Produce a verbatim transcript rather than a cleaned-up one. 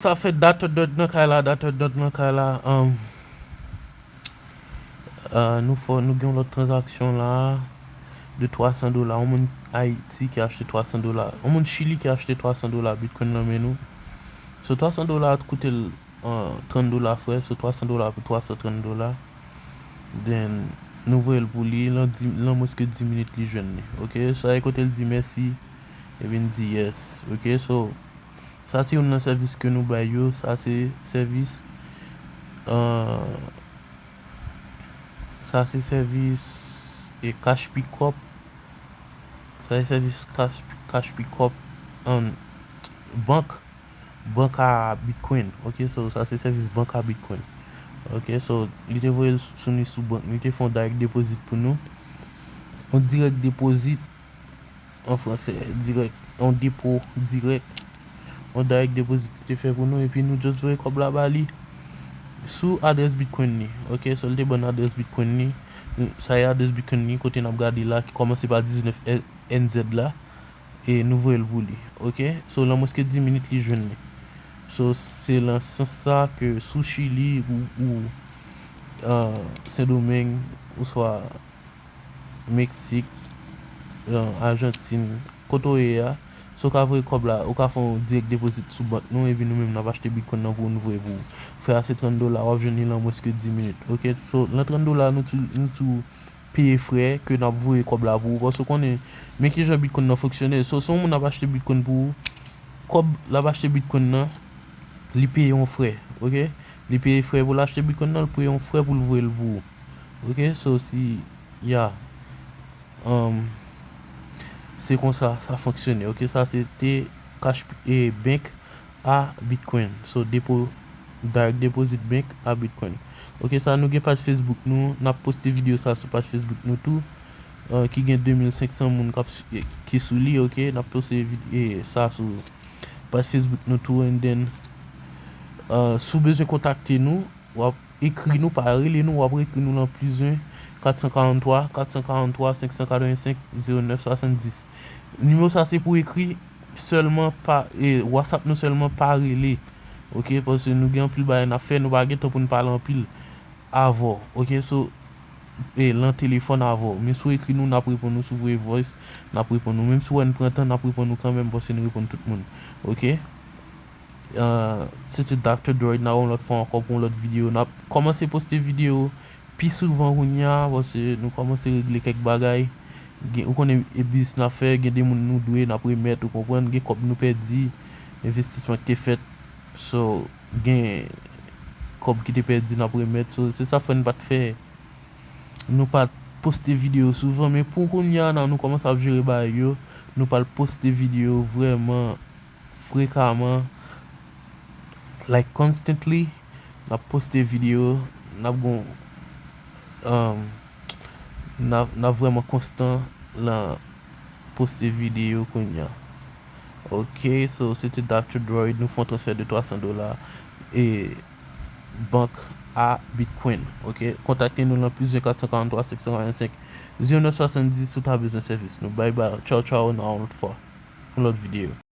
Sa fè Doctor Dot nan kay la, Doctor Dot nan kay la. Um, uh, nou fè, nou gen yon lòt tranzaksyon la de twa san dola. Yon moun Ayiti ki achte twa san dola. Yon moun Chili ki achte twa san dola Bitcoin nan men nou. So twa san dola koute l, uh, trant dola frè. So twa san dola pou twa san trant dola. Then, nou voye l pou li, lan di, lan mwens ke dis minit li jwenn li. Ok, so e kote l di mèsi, epi n di yes. Ok, so, sa se youn nan sèvis ke nou bay yo, sa se sèvis, uh, sa se sèvis e cash pick up, sa se sèvis cash, cash pick up an bank, bank a Bitcoin. Ok, so sa se sèvis bank a Bitcoin. Ok, so li te voye l sou ni sou bank, li te fè yon direct deposit pou nou. Yon direct deposit an fransè, direct, yon depo direct. Yon direct deposit li te fè pou nou, epi nou just voye kòb la ba li sou adrès Bitcoin li. Ok, so li te ban n adrès Bitcoin li. Sa e adrès Bitcoin li, kote n ap gade la, ki kòmanse pa diznèf N Z la. E nou voye l pou li. Ok, so lan mwens ke dis minit li jwenn li. So se lan sans sa ke si w Chili ou, ou uh, Sendomeng, oswa Meksik, uh, Ajantin, kote w ye a, so w ka voye kòb la, ou ka fè yon direct deposit sou bank nou, epi nou menm n ap achte Bitcoin nan pou nou voye pou ou. Frè a se trant dola, w ap jwenn li lan mwens ke dis minit. Ok, so lan trant dola nou tou, nou tou peye frè ke n ap voye kòb la pou ou. Paske w konnen, men kijan Bitcoin nan fonksyone. So, si yon moun ap achte Bitcoin pou ou, kòb l ap achte Bitcoin nan, li peye yon frè, ok? Li peye frè pou l achte Bitcoin nan, li peye yon frè pou l voye l pou ou. Ok? So, si, ya. Um, se konsa sa fonksyone, ok? Sa se te Cash, e, Bank a Bitcoin. So, depo, direct deposit bank a Bitcoin. Ok, sa nou gen paj Facebook nou, n ap poste videyo sa sou paj Facebook nou tou, uh, ki gen de mil senk san moun k ap su-, ki sou li, ok? N ap poste vid-, e, sa sou paj Facebook nou tou, and then, uh, si w bezwen kontakte nou, w ap ekri nou, pa rele nou, w ap ekri nou lan plis yen, kat san karanntwa, kat san karanntwa, senk san katrevensenk, zewo nèf swasanndis. Nimewo sa se pou ekri sèlman, pa, e, WhatsApp nou sèlman, pa rele. Ok, paske nou gen anpil bagay n ap fè, nou pa gen tan pou n pale anpil avè w. Ok, so, e, lan telefòn avè w. Men si w ekri nou, n ap reponn ou, si w voye voice, n ap reponn ou. Menm si w wè n pran tan, n ap reponn ou kanmenm, paske nou reponn tout moun. Ok? Uh, se te Doctor Droid, n a wè yon lòt fwa ankò pou yon lòt videyo. N ap kòmanse poste videyo pi souvan kounye a, paske nou kòmanse regle kèk bagay. Gen, ou konnen e biznis n ap fè, gen de moun nou dwe, n ap remèt, ou konprann, gen kòb nou pèdi, envestisman ki te fèt. So, gen kòb ki te pèdi, n ap remèt. So, se sa fè n pa t fè, nou pa t poste videyo souvan, men pou kounye a, nan nou kòmanse ap jere bagay yo, nou pral poste videyo vrèman frekaman, like, constantly, n ap poste videyo, n ap gon, um, n ap, n ap vrèman konstan lan poste videyo kounye a. Ok, so, se te Doctor Droid, nou fè yon transfè de twa san dola, e, bank a Bitcoin. Ok, kontakte nou lan plis yen kat san karanntwa, senk san katrevennsenk, zewo nèf swasanndis si w ta bezwen sèvis nou. Bye bye, tchaw tchaw, n a wè yon lòt fwa, yon lòt videyo.